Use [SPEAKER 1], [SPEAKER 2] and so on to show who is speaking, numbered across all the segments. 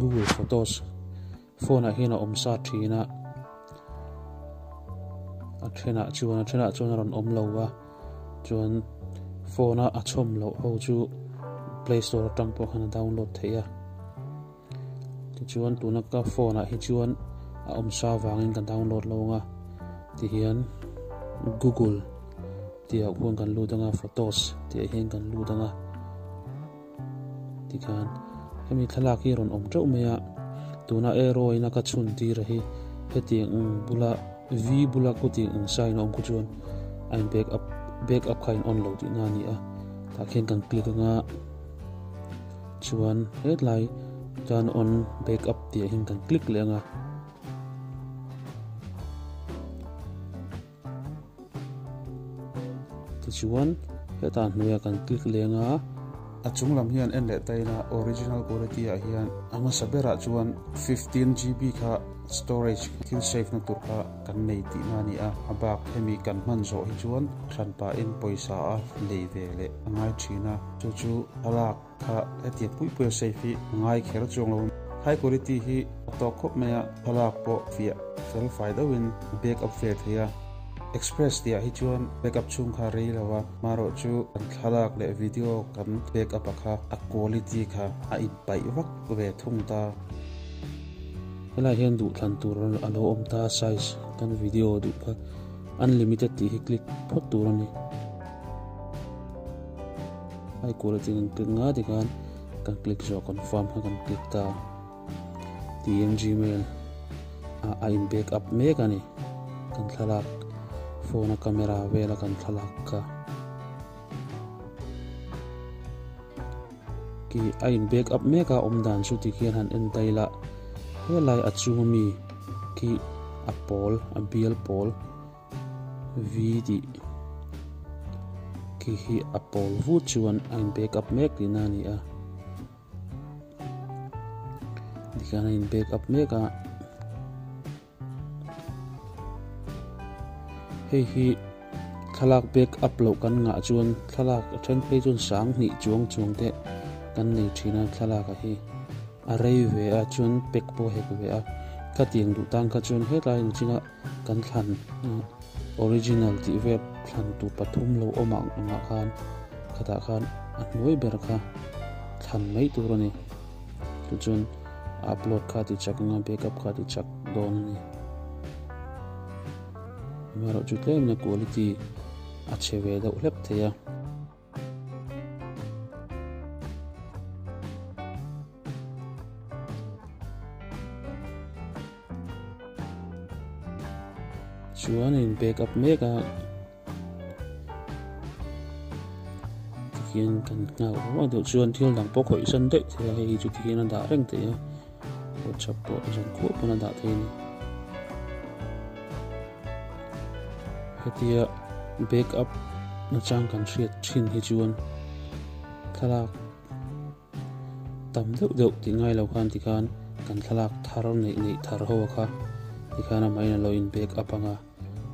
[SPEAKER 1] Google Photos phone ah hian a awm sa thin a a thenah chuan a thenah chuan a rawn awm lo va chuan phone a a chhawm loh ho chu play store atang pawh khan a download theih a tichuan tuna ka phone ah hi chuan a awm sa vangin ka download lo ang a tihian Google tih ah khuan kan lut ang a photos tih ah hian kan lut ang a. Tikhan hemi thlalak hi a rawn awm teuh mai a, tuna arrow in a ka chhun tir a hi hetiang ang bula V bula khutiang ang sign a awm khu chuan a in back up back up kha a in on lo tihna a ni a, tah khian kan click anga chuan hetlai turn on back up tih ah hian kan click leh anga. Tichuan hetah hnuaiah kan click leng a.
[SPEAKER 2] A chung lam hian en leh ta ila original quality ah hian a hmasa berah chuan 15 GB kha storage thil save na tur kha kan nei tihna a ni a, a bak hemi kan hman zawh hi chuan hran pahin pawisa a lei ve leh a ngai thin a, chu chu thlalak kha hetiang pui pui a save hi a ngai kher chuang lo. High quality hi a tawk khawp mai a, thlalak pawh fiah fel fai deuhin back up vel thei a. Express tih ah hi chuan back up chhung kha rei lo a, marawh chu kan thlalak leh video kan back up a kha a quality kha a inpaih vak ve thung ta.
[SPEAKER 1] Helai hian duhthlan tur a lo awm ta, size kan video duh kha unlimited tih hi click phawt tur a ni. High quality kan click nga tikhan kan click zawh confirm kha kan click ta tiin gmail ah a in back up mek a ni kan thlalak phone a camera vela kan thlalak kha ki a in back up mek a awm dan chu tikhian han en ta ila helai a chung ami khi a pawl a bial pawl V tih khi hi a pawl vut chuan a in back up mek tihna a ni a tikhian a in back up mek a hei hi thlalak back up loh kan ngah chuan thlalak a then phei chuan sang hnih chuang chuang te kan nei thin a thlalak a hi. A rei ve a chuan pack pawh hek ve a, khatiang duh tan kha chuan hetlai ang chinga kan thlan original tih vel thlan tur pathum lo awm ang angah khan khatah khan a hnuai ber kha thlan mai tur a ni. Tichuan upload kha ti chak anga backup kha ti chak dawn a ni. Amaherawhchu tlemna quality a chhe ve deuh hlek thei a. Chuan a in back up mek a tikhian kan nghak ruah deuh chuan thil dang pawh khawih san daih thei a hei hi chu tikhian a dah reng thei a whatsapp pawh zan khuah pawn a dah thei a ni. Hetia back up nachang kan hriat thin hi chuan thlalak tam deuh deuh tih ngai lo khan tikhan kan thlalak thar neih neih thar ho a kha tikhan amahin a lo in back up ang a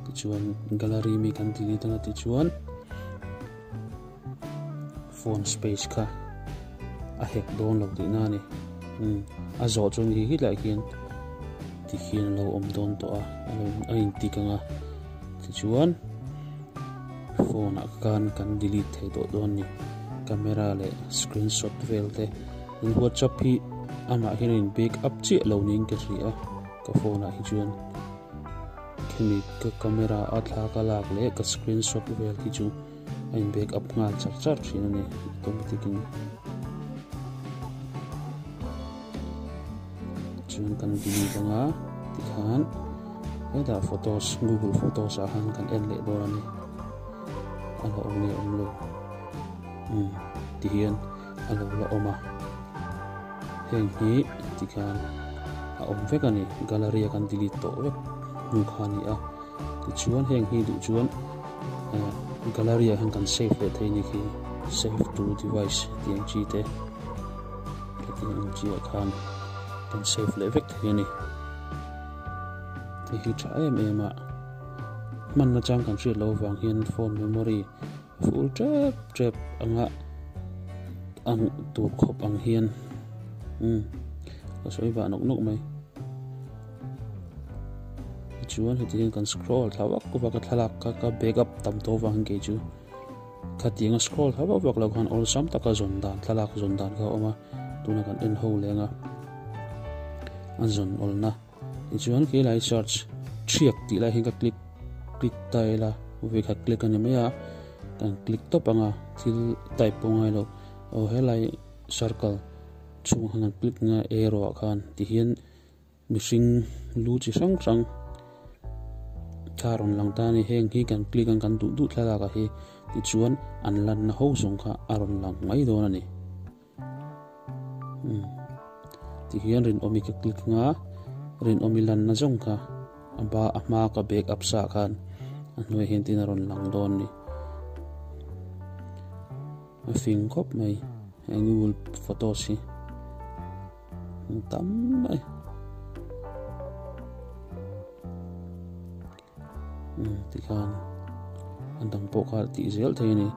[SPEAKER 1] tichuan gallery mi kan delete ang a tichuan phone space kha a hek dawn lo tihna a ni a zawh chuan hi helaiah hian tikhian a lo awm dawn tawh a a lo a intik ang a tichuan phone ah khan kan delete thei tawh dawn a ni camera leh screenshot vel te in whatsapp hi amah hian a in back up chiah lo niin ka hria a ka phone ah hi chuan khemi ka camera a thla ka lak leh ka screenshot vel hi chu. A in back up nghal char char thin a ni automatic in chuan kan delete anga tikhan hetah photos google photos ah khan kan en leh dawn a ni a la awm nge awm lo um tihian a lo la awm a heng hi tikhan a awm vek a ni gallery a kan delete tawh vek hnu kha a ni a. Tichuan heng hi duh chuan gallery ah hian kan save leh thei a ni khi save to device tih ang chi te hetiang ang chi ah khan kan save leh vek thei a ni. Hei hi tha em em a hman nachang kan hriat loh avang hian phone memory full tep tep anga ang tur khawp ang hian umm. Ka sawi vah nawk nawk mai. Chuan heti hian kan scroll thla vak vak a thlalak kha ka backup tam tawh avangin kei chu khatianga scroll thla vak vak lo khan awlsam taka zawn dan thlalak zawn dan kha a awm a tuna kan en ho leng a a zawn awlna tichuan keilai search thiak tih lai hian ka click click ta ila vawikhat click a ni mai a kan click tawp anga thil type pawh ngai lo aw helai circle chhungah khan kan click anga arrow ah khan tihian mihring lu chi hrang hrang thla rawn lang ta a ni heng hi kan click ang kan duh duh thlalak ah hi tichuan an lanna ho zawng kha a rawn lang mai dawn a ni umm tihian rinawmi ka click anga rinawmi lanna zawng kha a ba a hma ka back up sa khan a hnuai hian tin a rawn lang dawn a ni a fing khawp mai he google photos hi. Tam mai. Tikhan a dang pawh kha tih zel thei a ni.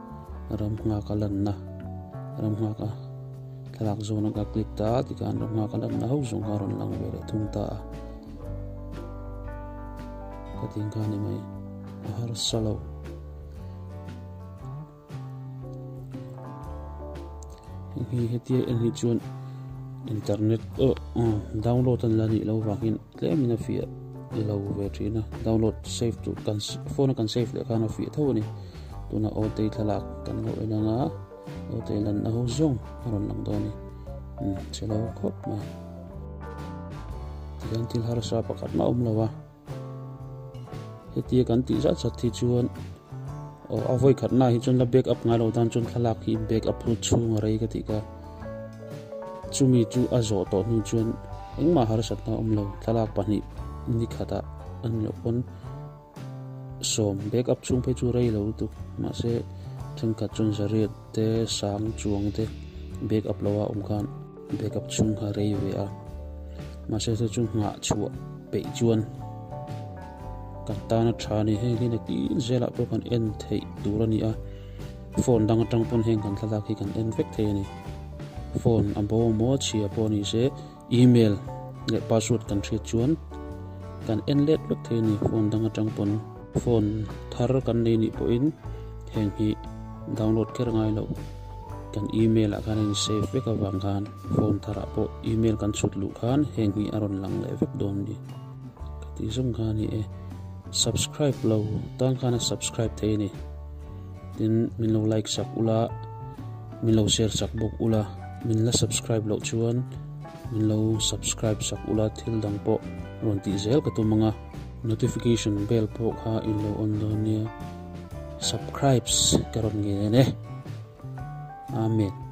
[SPEAKER 1] Ram nghak a lanna ram nghak a thlalak zawn a ka click ta a tikhan ram nghak a lanna ho zawng kha a rawn lang ve leh thung ta a. Ka tih kha a ni mai a harsa lo. Hei hetia en hi chuan internet oh download an la nih loh vangin tlemin a fiah lo ve thin a download save tur kan phone a kan save leh khan a fiah tho a ni tuna aw te thlalak kan lo en anga aw te lan na ho zawng a rawn lang dawn a ni um che lo khawp mai tihian thil harsa pakhat mah a awm lo a. Hetia kan tih zat zat hi chuan aw a vawi khat na hi chuan la back up ngai lo tan chuan thlalak hi back up lut chhung a rei ka tih kha chumi chu a zawh tawh hnu chuan engmah harsatna a awm lo thlalak pahnih ni khatah a ni loh pawn sawm back up chhung phei chu rei lo lutuk mahse thenkhat chuan zariat te sang chuang te back up loa awm khan back up chhung kha rei ve a mahse chu chu nghah chhuah peih chuan kan tana tha a ni heng hi nakin zelah pawh kan en theih tur a ni a phone dang atang pawn heng kan thlalak hi kan en vek thei a ni phone a bo maw chhia pawh ni se email leh password kan hriat chuan kan en let vek thei a ni phone dang atang pawn phone thar kan nei nih pawhin heng hi download kher ngai loh kan email ah khan a in save vek avang khan phone thar ah pawh email kan chhut luh khan heng hi a rawn lang leh vek dawn a ni ka tih zawng kha a ni e subscribe lo tan khan a subscribe thei a ni tin min lo like sak ula min lo share sak bawk ula min la subscribe loh chuan min lo subscribe sak ula thil dang pawh rawn tih zel ka tum ang a notification bell pawh kha in lo on dawn nia subscribes ka rawn ngen e. Amen.